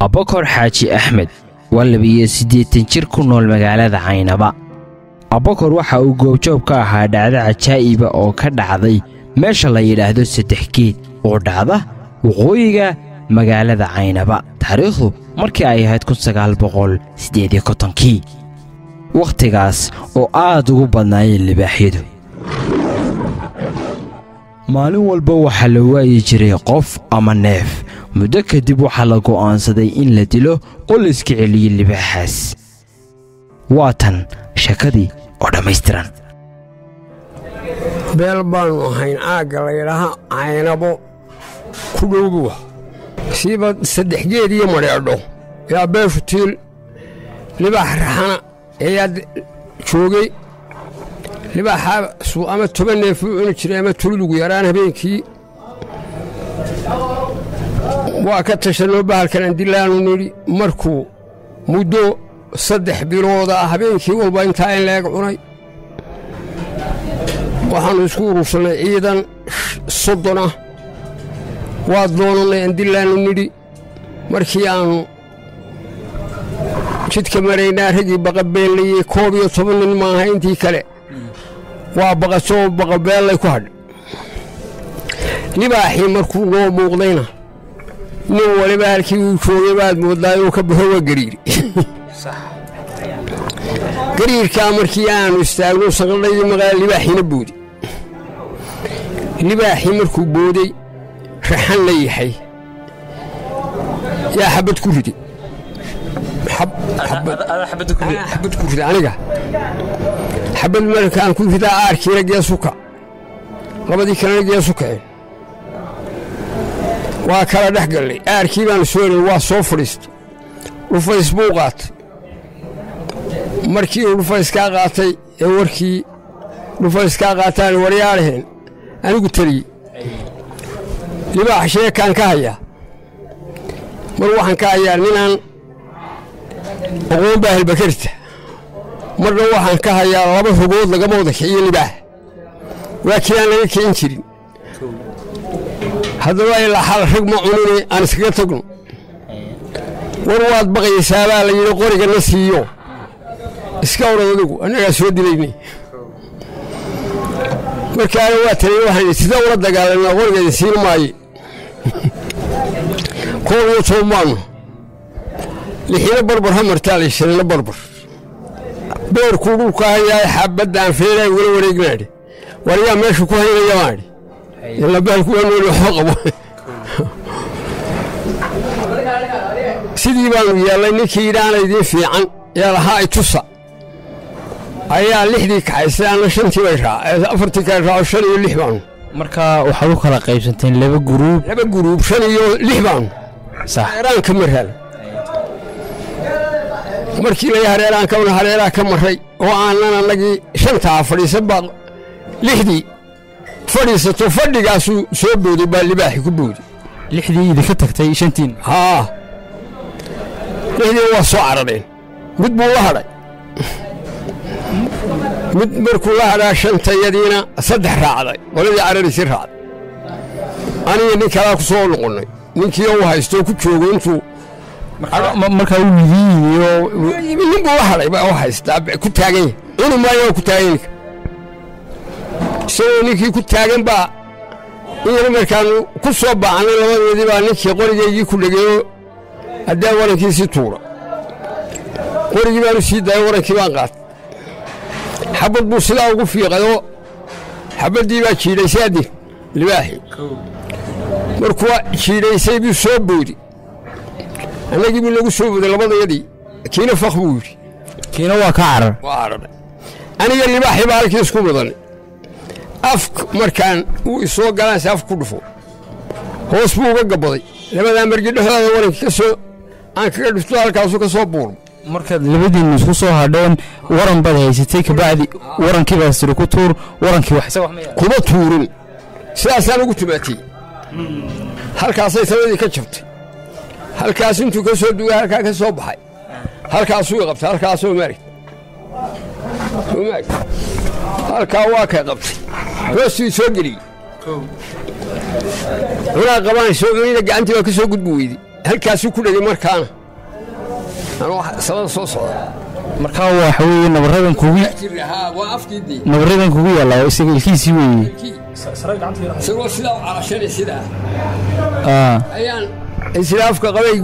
Abakor Xaaji Axmed waa 82 jir ku nool magaalada Caynaba. Abakor waxa uu goobjoog ka ahaa dhacdo cajaa'iba oo ka dhacday meesha la yidhaahdo Saddex Geed oo dhacda waqooyiga magaalada Caynaba, taariikhdu markii ay ahayd 1958-kii, wakhtigaas oo aad ugu badnaayeen libaaxyadu. Maalin walba waxaa la waayi jiray qof ama neef. Muddo kadib waxaa la go'aansaday in la dilo oo la iska celiyo libaaxaas. Waa tan sheekadii oo dhammaystiran. Beel baannu ahayn aagga la yidhaaha Caynabo ku dhowbuwa, siiba Saddex Geed iyo Madheedho yaa beeshu tiil. Libaax raxana ayaa joogay. Libaaxaa suu ama 10 neef uu cuni jiray ama tuludugu yaraan habeenkii. Waa ka tashanoo bahalkan andilaanu nidhi. Markuu muddo 3 bilooda ah habeenkii walba intaa in leeg cunay, waxaannu isku urursannay ciidan 30 ah. Waa doonannay, andilaannu nidhi. Markii aannu jidka maraynaa raggii baqabeellayey, 11 nin maaha, intii kale waa baqasoo baqabeellay ku hadhay. Libaaxii markuu noo muuqdayna, nin waliba halkii uu joogay baad mooddaa inuu ka baxo. Waa gariiri. Gariirkaa markii aanu istaagno, sanqadhaydii maqaala, libaaxiina booday. Libaaxii markuu booday, raxan la yahay yaa xabad ku riday. Xabad ku riday aniga. Xabad markaan ku ridaa, aarkiina geesu kac, labadii kalena geesu kaceen. Waa kala dhex gallay. Aarkii baanu soo helay. Waa soo fadhiistay, dhufays buu qaatay. Markii uu dhufayskaa qaatay ee warkii dhufayskaa qaataan, waryaalaheen, anigu teliyey. Libaax sheekaan ka hayaa. Mar waxaan ka hayaa ninaan aqoon baa helbakarta, marna waxaan ka hayaa laba rogood lagama wada kiciyo libaax, waa kii aan laga kicin jirin. Haddaba ilaa xal rag ma cunine, aan iskaga tagno. War waad baqaysaabaa la yidhi, qorigana siiyo, iska orad adigu, annagaa soo dilaynay. Markaana waa taliyey, waxaan sida ula dagaalanaa, qoriga idin siin maaye. 11 baanu, lixina barbar ha martaa la, shanina barbar. Beerkuu dhulka hayaa, xabaddaan feeraa ugala wareegnaadhi. War yaa meesha ku haynaya baadhi, ila bahalku waa nool, waxba qabo. Sidii baanu yeellay. Ninkii yidhaana idiin fiican ee lahaa itusa ayaa lixdii kaxaysay, ana shantii bay raac, afartii kale raaco. Shan iyo lix baanu. Marka waxaad u kala qaybsanteen laba guruub? Laba guruub, shan iyo lix baanu. Sax. Hareeraan ka maraan. Markii laga hareeraan ka hareeraha ka marray oo aanan annagii shantaa fadhiisan baa lixdii fadhiisato, fadhigaasuu soo booday, baa libaaxi ku booday. Lixdii idinka tagtay shantiin? Haa, lixdii waa soo carareen. Mid buu la hadhay. Mid markuu la hadhaa, shantayadiina saddex raacday, qoladii cararisi raacday. Aniga nin kalaa ku soo noqonnay, ninkii u haysto ku joogo intuu markaa uu idiin yimi oo yimi, nin buu la hadhay baa u haystaa, ku taagan yahay, cuni maayo, waa ku taagan ninka. Isagoo ninkii ku taagan baa in markaanu ku soo baacnay, labadoodii baa ninkii qorigaygii ku dhegeeyo. Haddee warankiisii tuura, qorigii baanu sii daayay, warankii baan qaatay. Xabad buu sidaa ugu fiiqayoo xabaddii baa jiidhaysay addi. Libaaxii markuu jiidhaysay buu soo boodi, annagii buu nagu soo booday labadayadii. Kiina fak buu yidhi. Kiina waa ka carar. Waa cararay. Aniga libaaxii baa halkii isku mudanay. Afk markaan uu isoo galaanse af ku dhufo, hoos buu uga gabaday. Labadaa margi dhexdooda warankii ka soo aan kaga dhufto, halkaasuu ka soo buurmo. Markaad labadiinnu isku soo hadheen, waran baad haysatay, kabacdi warankii baa siri ku tuur warankii, wax isaga wax ma yeelan? Kuma tuurin, sidaasaan ugu tumaatiyey. Halkaasay samadii ka jabtay. Halkaas intuu ka soo dugay, halkaa ka soo baxay, halkaasuu i qabtay. Halkaasoo maaragt, soo maaragt, halkaa waa kay qabtay, hoostuu soo geliyey. Cunaa qabanayso, cunina gacantii baa ka soo gudbi weyday. Halkaasuu ku dhegay markaana anoo samada soo socda. Markaa waxa weeye nabaradan kugu Haa, waa afkii dee. Nabaradan kugu yaallaa waa isaga ilkihiisii weeye. Isagoo sidaa u calashanay sidaa ayaan isla afka qabay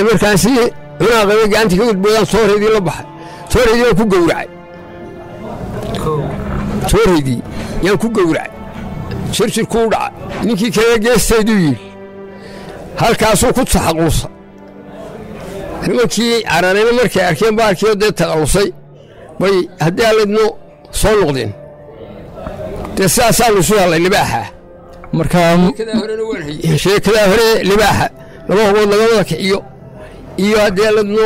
markaan si cunaa qabay, gacantii ka gudboodaan, tooreydii la baxay, tooreydii waan ku gowracay, tooreydii yaan ku gowracay. Jirjirkuu dhacay, ninkii kale geestayduu yidhi, halkaasuu ku taxallusa. Nimankii cararayna markay arkeen baarkii dee takhallusay bay haddii allaydno soo noqdeen. Dee sidaasaanu isu hellay libaaxa. Markaa sheekadaa horena waan hayey, sheekadaa hore libaaxa laba hubood laga wada kiciyo iyo haddii alladno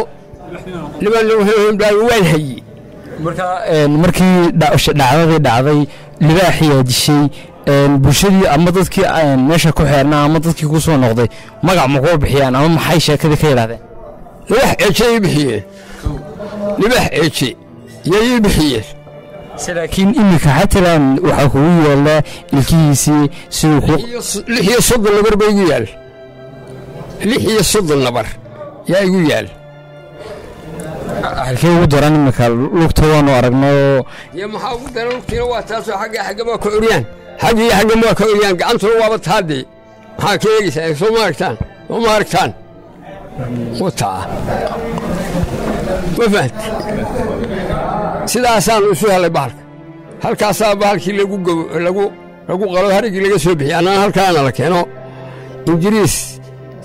libaan waan hayey. Markaa markii dhacdadii dhacday, libaaxiyaa dishay, bulshadii ama dadkii meesha ku xeernaa ama dadkii ku soo noqday magac ma kuu bixiyaan ama maxay sheekadii ka yidhahdeen? Libax eeje ii bixiyeen, libax eeje yay ii bixiyeen. Se laakiin iminka xatalan waxaa kugu yaallaa ilkihiisii siduu ku 36 nabar ba igu yaal, 36 nabar yaa igu yaal. Halkee ugu daran iminka? Lugta waanu aragnayoo. Dee maxaa ugu daran? Lugtiina waa taasoo xagga xagga waa ka oryaan, xagga iyo xaggan waa ka oryaan, gacantuna waaba taadee. Maxaa ka eegaysaa? Soo ma aragtaan? Soo ma aragtaan? Wataa, ma fahant? Sidaasaanu isu helay bahalka. Halkaasaa bahalkii lagu lagu lagu qalo, hariggii laga soo bixiyey, annana halkaana la keeno. Ingiriis,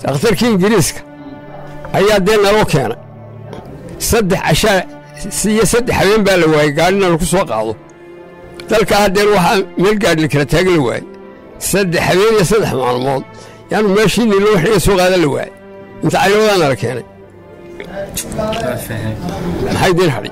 dhakhtarkii Ingiriiska ayaa dee naloo keenay. 3 cashaa iyo 3 habeen baa la waayey gaadhina lagu soo qaado dalka. Haddeen waxaa meel gaadhi la kala taagan la waayey. 3 habeen iyo 3 maalmood yaanu meeshii nilo wax laga soo qaadan la waayey. Inta caylawadaana la keenay, maxay deen hadhay?